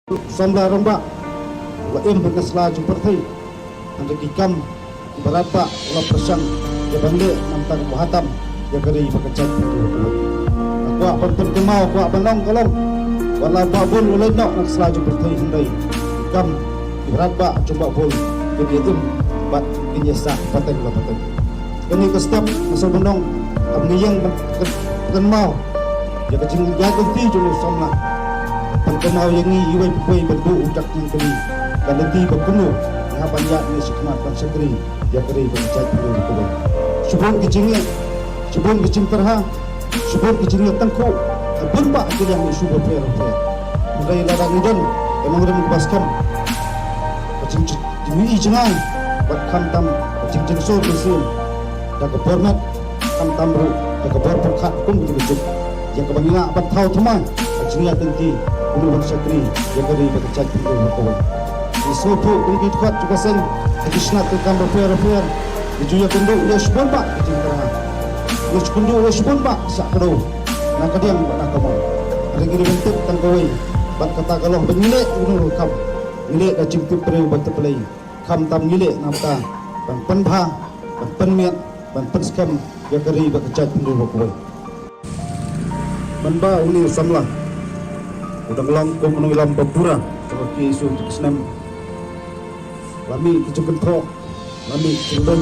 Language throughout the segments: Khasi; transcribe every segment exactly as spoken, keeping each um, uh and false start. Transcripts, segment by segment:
Samla rangbah la im ha ka sla jong pyrthei. Hynrei ki kam kiba radbah la pyrshang ïa ban leh namar ka bha tam ïa ka ri bad ka jaitbynriew. Nga kwah ban pynkynmaw, kwah ban ong ka long, wat la Bah Bull u leit noh na ka sla jong pyrthei hynrei ki kam kiba radbah jong Bah Bull kin ïa im bad kin ïa sah pateng la pateng. Kane ka step nga sngewbha ban ong, haba ngi ïeng ban kynmaw ïa ka jingïaid lynti jong u samla, pynkynmaw ïa ngi iwei pa iwei ban buh u dak jingkylli, ka lynti ba kumno ngi hap ban ïaid ngi shakhmat ban shakri ïa ka ri bad ka jaitbynriew kawei. Shibun ki jingeh, shibun ki jingtyrha, shibun ki jingïatyngkhuh ha bun bah ki liang issue bapher bapher. Hynrei lada ngi don ka nongrim kaba skhem, ka jing jingmih jngai bad khamtam ka jingjynjar mynsiem da ka bor met, khamtam ruh da ka bor pyrkhat kum ka jingïaid, ïa kaba ngi lah ban thaw thymmai ka jingïaid lynti kumno ban shakri ïa ka ri bad ka jaitbynriew kawei. Ngi sngewthuh kum ki dkhot jong ka seng, ha ki snat treikam bapher bapher ngi ju ïakynduh ïa shibun bah ki jingtyrha, ngi ju ïakynduh ïa shibun bah shah kdew na ka diang bad na ka mon. Hynrei ngi dei ban tip tang kawei bad kata ka long ba ngi leh kumno ruh kam ngi leh da jingtip briew bad tip Blei. Khamtam ngi leh namar ban pynbha, ban pynmiat, ban pynskhem ïa ka ri bad ka jaitbynriew kawei. Mynba une u samla u dang long kum u nongïalam ba pura jong ka K S U jong ka snem, la mih ki jingkynthoh, la mih ki jingdon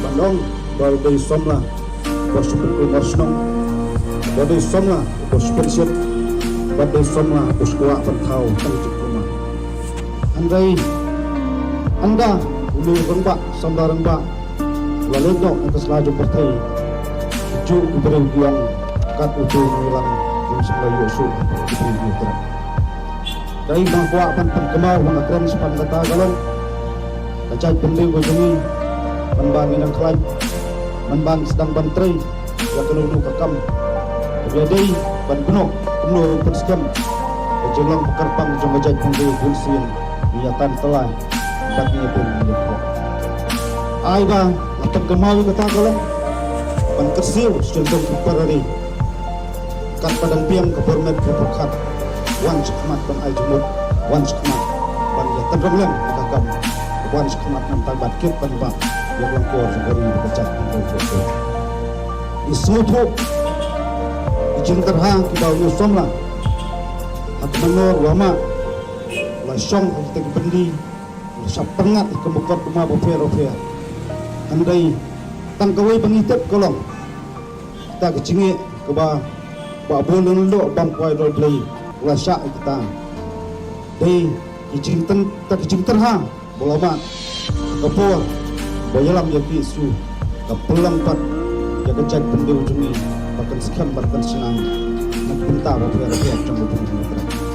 ban ong ba u dei u samla uba shu pynkulmar shnong, ba u dei u samla uba shu pynshit, ba u dei u samla uba shu kwah ban thaw tang jingkulmar. Hynrei ynda une u rangbah, samla rangbah, u la leit noh na ka sla jong pyrthei, kajuh ki briew ki ong kat uto u nongïalam um shym la ïoh shuh ki briew ki trei. Dei ba nga kwah ban pynkynmaw ba nga kren shaphang kata ka long ka jaitbynriew ka jong ngi, mynba ngi nang khlaiñ, mynba ngi sdang ban trei ïa kano kano ka kam, ka dei ban kynnoh kumno ban pynskhem ka jinglong ba kyrpang jong ka jaitbynriew, bun sien ngi ïa tan tyllai bad ngi ïa bun ngi ïa kyrpang. Ai ba nga pynkynmaw ïa kata ka long ban kyrsiew sha ki jong ki para ri. Katba dang biang ka bor met ka bor pyrkhat, wan shakhmat ban ai jingmut, wan shakhmat ban ïa tynrong lem ïa ka kam, wan shakhmat namar ba kit ban bah ïa ka longkor jong ka ri bad ka jaitbynriew. Ngi sngewthuh ki jingtyrha kiba une u samla ha ka manor u la mad, u la shong ha kita ki byndi, u la shah pynngat ha ki mukotduma bapher bapher. Hynrei tang kawei ba ngi tip ka long kata ka jingeh kaba Bah Bull Lyngdoh Bamkwai Dohblei u la shah ïa kita. Dei ki jingtyrha, kita ki jingtyrha ba la mad ha ka por ba ïalam ïa ka K S U, ka pynlong pat ïa ka jaitbynriew jong ngi ba kan skhem bad kan shna na ki bynta bapher bapher jong ka pyrthei.